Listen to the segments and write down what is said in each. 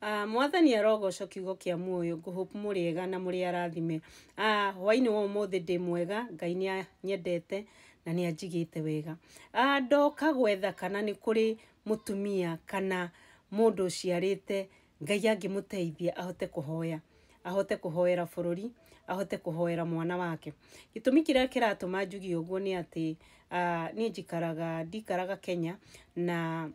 Mwathani arogocwo kiugo kĩa muoyo, ngũhope mũrĩega na mũrĩ arathime. Hwaĩ-inĩ wa ũmũthĩ ndĩ mwega, Ngai nĩ anyendete na nĩ anjigĩte wega. Ndoka gwetha kana nĩ kũrĩ mũtumia kana mũndũ ũciarĩte Ngai angĩmũteithia ahote kũhoya, ahote kũhoera bũrũri, ahote kũhoera mwana wake. Gĩtũmi kĩrĩa kĩratũma njuge ũguo nĩ atĩ niĩ njikaraga, ndikaraga Kenya na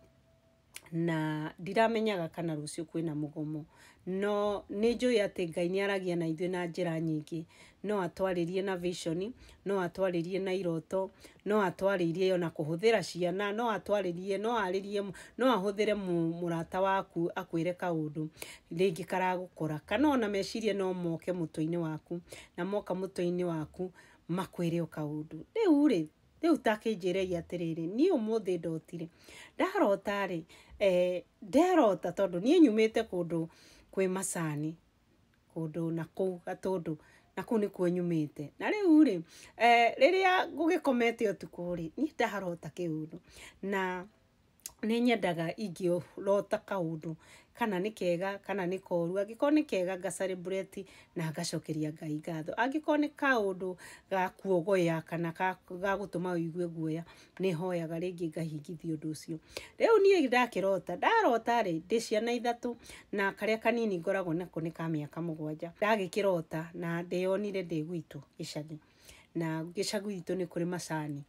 ndiramenyaga kana rũciũ kwĩna mũgomo, no nĩ njũĩ atĩ Ngai nĩ aragia na ithuĩ na njĩra nyingĩ. No atwarĩrie na vision, no atwarĩrie na iroto, no atwarĩrie ona kũhũthĩra ciana, no atwarĩrie, no arĩrie, no ahũthĩre mũrata waku akwĩre kaũndũ rĩngĩ karagũkora, kana ona meciria no moke mũtwe-inĩ waku, na moka mũtwe-inĩ waku makwĩre o kaũndũ. Rĩu rĩ, rĩu ta kĩnjĩrei atĩrĩrĩ, niĩ ũmũthĩ ndotire, ndarota rĩ, nderota tondũ niĩ nyumĩte kũndũ kwĩ macani, kũndũ na kũu Gatũndũ, na kũu nĩkuo nyumĩte. Na rĩu rĩ, rĩrĩa ngũgĩkomete ũtukũ rĩ, niĩ ndarota kĩũndũ, na nĩ nyendaga ingĩrota kaũndũ kana nĩ kega kana nĩ koru, angĩkorwo nĩ kega nga celebrate na ngacokeria Ngai ngatho, angĩkorwo nĩ kaũndũ ga kuogoya kana ga gũtũma ũigue guoya, nĩ hoyaga rĩngĩ ngahingithia ũndũ ũcio. Rĩu niĩ ndakĩrota, ndarota rĩ, ndĩ ciana ithatũ na karĩa kanini ngoragwo nako nĩ ka mĩaka 7. Ndagĩkĩrota na ndĩyonire ndĩ gwitũ gĩcagi, na gĩcagi gwitũ nĩ kũrĩ macani.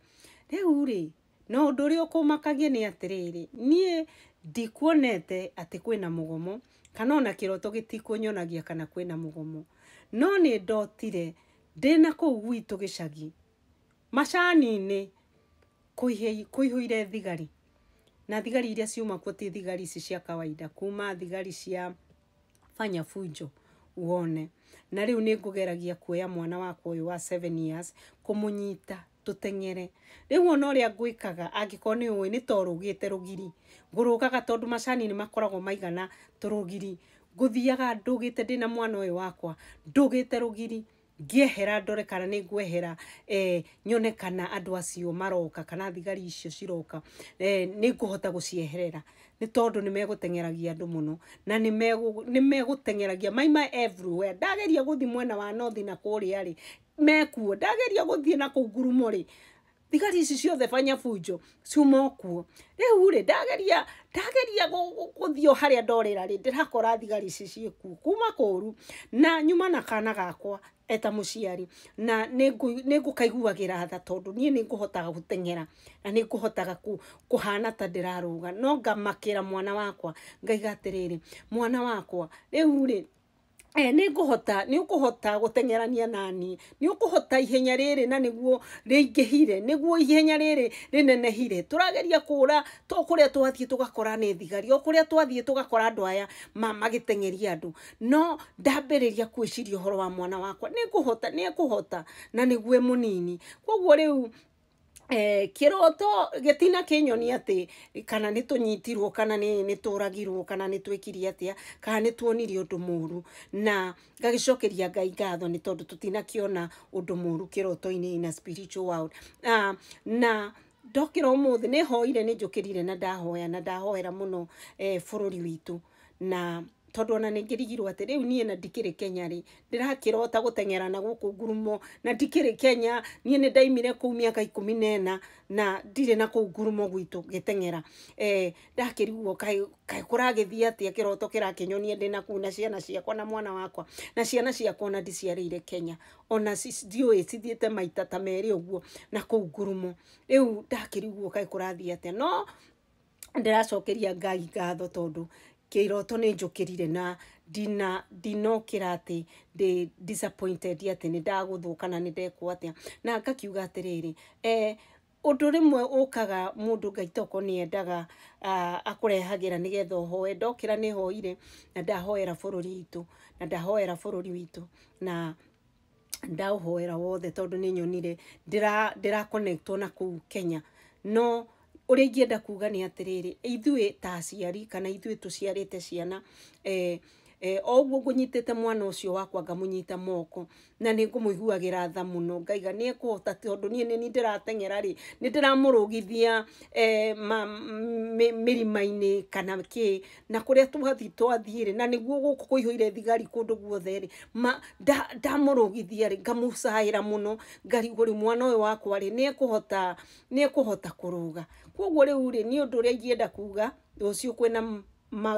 Rĩu rĩ, no ũndũ ũrĩa ũkũmakagia nĩ atĩrĩrĩ, niĩ ndikuonete atĩ kwĩna mũgomo, kana ona kĩroto gĩtikũnyonagia kana kwĩna mũgomo, no nĩ ndotire ndĩna kũu gwitũ gĩcagi macani-inĩ kũihũire thigari, na thigari iria ciuma kuo ti thigari ici cia kawaida, kuma thigari cia fanya fujo wone. Na rĩu nĩ ngũgeragia kuoya mwana wakwa ũyũ wa 7 years kũmũnyita tũteng'ere. Rĩu ona ũrĩa ngwĩkaga angĩkorwo nĩ ũĩ nĩ ta ũrũgĩte rũgiri, ngũrũgaga tondũ macani nĩ makoragwo maigana tũrũgiri, ngũthiaga ndũgĩte ndĩna mwana ũyũ wakwa, ndũgĩte rũgiri, ngĩehera ndore kana nĩ ngwehera, nyone kana andũ acio maroka kana thigari icio ciroka, nĩ ngũhota gũcieherera, nĩ tondũ nĩ megũteng'eragia andũ mũno, na nĩ megũteng'eragia maima everywhere. Ndageria gũthiĩ mwena wa north na kũrĩa rĩ, mekuo, ndageria gũthiĩ na kũu ngurumo rĩ, thigari ici ciothe fanya fujo ciuma kuo. Rĩu rĩ, ndageria gũthiĩ o harĩa ndorĩra rĩ, ndĩrakora thigari ici ciĩkuo kuma kũru, na nyuma na kana gakwa eta mũciari, na nĩ ngũkaiguagĩra tha tondũ niĩ nĩ ngũhotaga gũteng'era na nĩ ngũhotaga kũhana ta ndĩrarũga, no ngamakĩra mwana wakwa, ngaiga atĩrĩrĩ, mwana wakwa rĩu rĩ, nĩ ngũhota, nĩ ũkũhota gũteng'erania nani, nĩ ũkũhota ihenya rĩrĩ na nĩguo rĩingĩhire, nĩguo ihenya rĩrĩ rĩnenehire. Tũrageria kũra to kũrĩa twathiĩ tũgakora nĩ thigari, o kũrĩa twathiĩ tũgakora andũ aya magĩteng'eria andũ, no ndambĩrĩria gwĩciria ũhoro wa mwana wakwa, nĩ ngũhota, nĩ ekũhota, na nĩguo mũnini. Koguo rĩu kĩroto gĩtina kĩnyonia atĩ kana nĩ tũnyitirwo, kana nĩ tũragirwo, kana nĩ twĩkire atĩa, kana nĩ tuonire ũndũ mũru, na ngagĩcokeria Ngai ngatho nĩ tondũ tũtinakĩona ũndũ mũru kĩroto-inĩ in a spiritual world. Na ndokĩra ũmũthĩ nĩ hoire, nĩ njũkĩrire na ndahoya, na ndahoera mũno bũrũri witũ, na tondũ ona nĩ ngĩrigirwo atĩ rĩu niĩ na ndikĩrĩ Kenya rĩ, ndĩrakĩrota gũteng'era na gũkũ ngurumo na ndikĩrĩ Kenya. Niĩ nĩ ndaimire kũu mĩaka 14 na ndirĩ na kũu ngurumo gwitũ ngĩteng'era. Ndakĩrigwo kaĩ kũragĩthiĩ atĩa, kĩroto kĩrakĩnyonia ndĩ na kũu na ciana ciakwa na mwana wakwa, na ciana ciakwa ona ndiciarĩire Kenya, ona ndiũĩ cithiĩte maita ta merĩ ũguo na kũu ngurumo. Rĩu ndakĩrigwo kaĩ kũrathiĩ atĩa, no ndĩracokeria Ngai ngatho tondũ kĩroto nĩ njũkĩrire na ndinokĩra atĩ ndĩ disappointed atĩ nĩ ndagũthwo kana nĩ ndekwo atĩa, na ngakiuga atĩrĩrĩ, ũndũ rĩmwe ũkaga mũndũ Ngai toko nĩ endaga akũrehagĩra nĩgetha ũhoe. Ndokĩra nĩ hoire na ndahoera bũrũri witũ, na ndahoera bũrũri witũ, na ndaũhoera wothe tondũ nĩ nyonire ndĩra connectwo na kũu Kenya. No ũrĩa ingĩenda kuga nĩ atĩrĩrĩ, ithuĩ ta aciari kana ithuĩ tũciarĩte ciana, O ũguo ngũnyitĩte mwana ũcio wakwa ngamũnyita moko na nĩ ngũmũiguagĩra tha mũno, ngaiga nĩ ekũhota tondũ niĩ nĩ niĩ ndĩrateng'era rĩ, nĩ ndĩramũrũgithia mĩrima-inĩ kana kĩ, na kũrĩa twathiĩ rĩ, na nĩguo gũkũ kũihũire thigari kũndũ guothe rĩ, ndamũrũgithia rĩ, ngamũcaĩra mũno, ngarigwo rĩu mwana ũyũ wakwa rĩ, nĩ ekũhota kũrũga. Koguo rĩu rĩ, niĩ ũndũ ũrĩa ingĩenda kuga, rũciũ kwĩna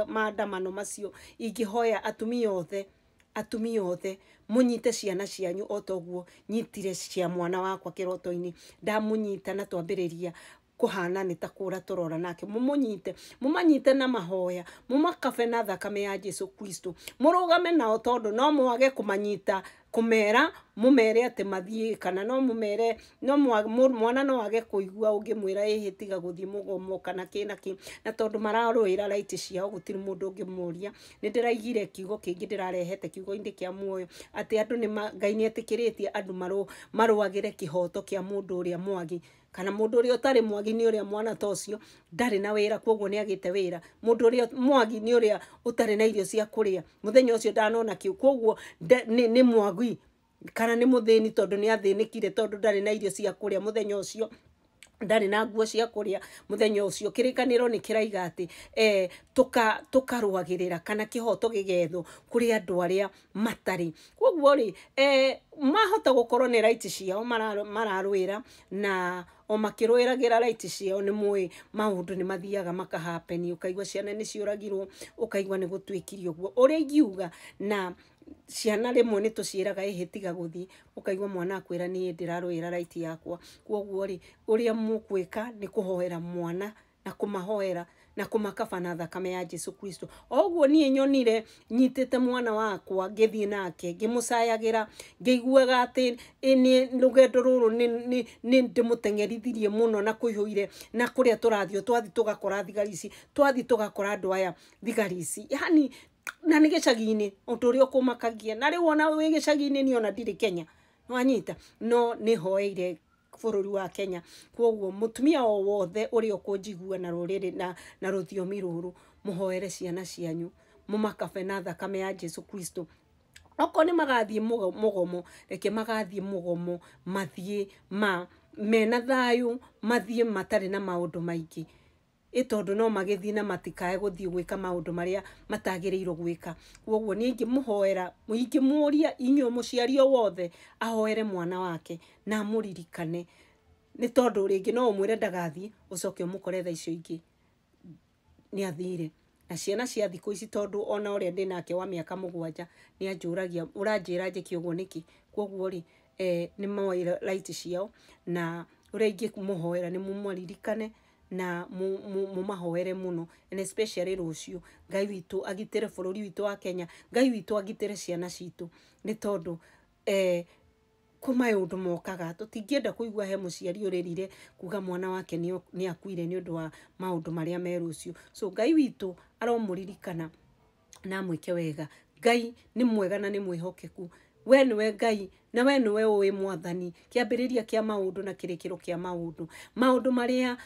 maandamano macio, ingĩhoya atumia othe mũnyite ciana cianyu o ta ũguo nyitire cia mwana wakwa kĩroto-inĩ. Ndamũnyita na twambĩrĩria kũhana nĩ ta kũra tũrora nake, mũmũnyite, mũmanyite na mahoya, mũmakabe na thakame ya Jesu Kristo, mũrũgame nao tondũ no mwage kũmanyita, kũmera mũmere atĩ mathiĩ, kana no mũmere, no mwana no age kũigua ũngĩmwĩra ĩhĩ tiga gũthiĩ mũgomo kana kĩ na kĩ, na tondũ mararũĩra right ciao gũtirĩ mũndũ ũngĩmoria. Nĩ ndĩraigire kiugo kĩngĩ ndĩrarehete kiugo-inĩ kĩa muoyo atĩ andũ nĩ Ngai nĩ etĩkĩrĩtie andũ marũagĩre kĩhoto kĩa mũndũ ũrĩa mwagi, kana mũndũ ũrĩa ũtarĩ mwagi nĩ ũrĩa mwana ta ũcio ndarĩ na wĩra, koguo nĩ agĩte wĩra. Mũndũ ũrĩa mwagi nĩ ũrĩa ũtarĩ na irio cia kũrĩa mũthenya ũcio ndanona kĩu, koguo nĩ mwagi kana nĩ mũthĩni tondũ nĩ athĩnĩkire tondũ ndarĩ na irio cia kũrĩa mũthenya ũcio, ndarĩ na nguo cia kũrĩa mũthenya ũcio. Kĩrĩkanĩro nĩ kĩraiga atĩ tũkarũagĩrĩra kana kĩhoto gĩgethwo kũrĩ andũ arĩa matarĩ. Koguo rĩ, mahota gũkorwo nĩ right ciao mararũĩra, na o makĩrũĩragĩra right ciao nĩ mũĩ maũndũ nĩ mathiaga makahappen, ũkaigua ciana nĩ ciũragirwo, ũkaigua nĩ gũtuĩkire ũguo. Ũrĩa ingiuga, na ciana rĩmwe nĩ tũciĩraga ĩhĩ tiga gũthiĩ, ũkaigua mwana akwĩra niĩ ndĩrarũĩra right yakwa. Koguo rĩ, ũrĩa mũkwĩka nĩ kũhoera mwana na kũmahoera na kũmakaba na thakame ya Jesu Kristo. O ũguo niĩ nyonire nyitĩte mwana wakwa ngĩthiĩ nake ngĩmũcayagĩra, ngĩiguaga atĩ nĩ rũgendo rũrũ nĩ ndĩmũteng'erithirie mũno na kũihũire, na kũrĩa tũrathiĩ twathiĩ tũgakora thigari ici, twathiĩ tũgakora andũ aya thigari ici, yani na nĩ gĩcagi-inĩ, ũndũ ũrĩa ũkũmakagia. Na rĩu ona wĩ gĩcagi-inĩ niĩ ona ndirĩ Kenya, wanyita, no nĩ hoeire bũrũri wa Kenya. Koguo mũtumia o wothe ũrĩa ũkũnjigua na rũrĩrĩ na rũthiomi rũrũ, mũhoere ciana cianyu, mũmakabe na thakame ya Jesu Kristo. Okorwo nĩ magathiĩ mũgomo, reke magathiĩ mũgomo, mathiĩ mena thayũ, mathiĩ matarĩ na maũndũ maingĩ, tondũ no magĩthiĩ na matikae gũthiĩ gwĩka maũndũ marĩa matagĩrĩirwo gwĩka. Koguo niĩ ingĩmũhoera, ingĩmũria inyuĩ mũciari o wothe ahoere mwana wake na amũririkane, nĩ tondũ rĩngĩ no ũmwĩre ndagathiĩ, ũcoke ũmũkore thaa icio ingĩ nĩ athire. Na ciana cia thikũ ici, tondũ ona ũrĩa ndĩ nake wa mĩaka 7 nĩ anjũragia ũranjĩra njĩke ũguo nĩkĩ. Koguo rĩ, nĩ moĩ right ciao, na ũrĩa ingĩmũhoera nĩ mũmaririkane na mũmahoere mũno, and especially rũciũ. Ngai witũ agitĩre bũrũri witũ wa Kenya, Ngai witũ agitĩre ciana citũ, nĩ tondũ kwĩ maũndũ mokaga tũtingĩenda kũigua he mũciari ũrĩrire kuga mwana wake nĩ akuire nĩ ũndũ wa maũndũ marĩa me rũciũ. So Ngai witũ aromũririkana na amwĩke wega. Ngai nĩ mwega na nĩ mwĩhokeku. We nĩwe Ngai na we nĩwe ũĩ Mwathani, kĩambĩrĩria kĩa maũndũ na kĩrĩkĩro kĩa maũndũ. Maũndũ marĩa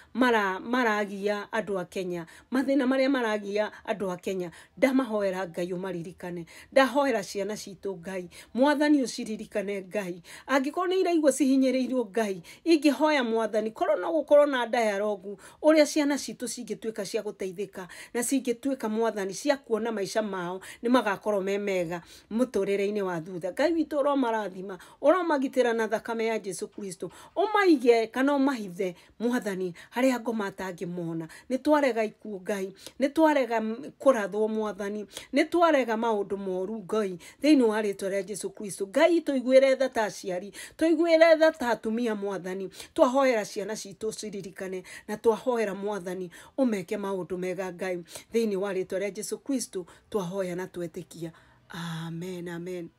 maragia andũ a Kenya, mathĩna marĩa maragia andũ a Kenya, ndamahoera Ngai ũmaririkane. Ndahoera ciana citũ Ngai, Mwathani ũciririkane Ngai. Angĩkorwo nĩ iraigua cihinyĩrĩirio Ngai, ingĩhoya Mwathani korwo no gũkorwo na dialogue ũrĩa ciana citũ cingĩtuĩka cia gũteithĩka na cingĩtuĩka Mwathani cia kuona maica mao nĩ magakorwo me mega mũtũrĩre-inĩ wa thutha. Ngai witũ ũromarathima, ũromagitĩra na thakame ya Jesu Kristo, ũmaige kana ũmahithe Mwathani harĩa ngoma atangĩmona. Nĩ twarega ikuũ Ngai, nĩ twarega kũrathwo Mwathani, nĩ twarega maũndũ moru Ngai, thĩinĩ wa rĩtwa rĩa Jesu Kristo. Ngai tũiguĩre tha ta aciari, tũiguĩre tha ta atumia Mwathani. Twahoera ciana citũ ciririkane, na twahoera Mwathani ũmeke maũndũ mega Ngai, thĩinĩ wa rĩtwa rĩa Jesu Kristo twahoya na twetĩkia. Amen, amen.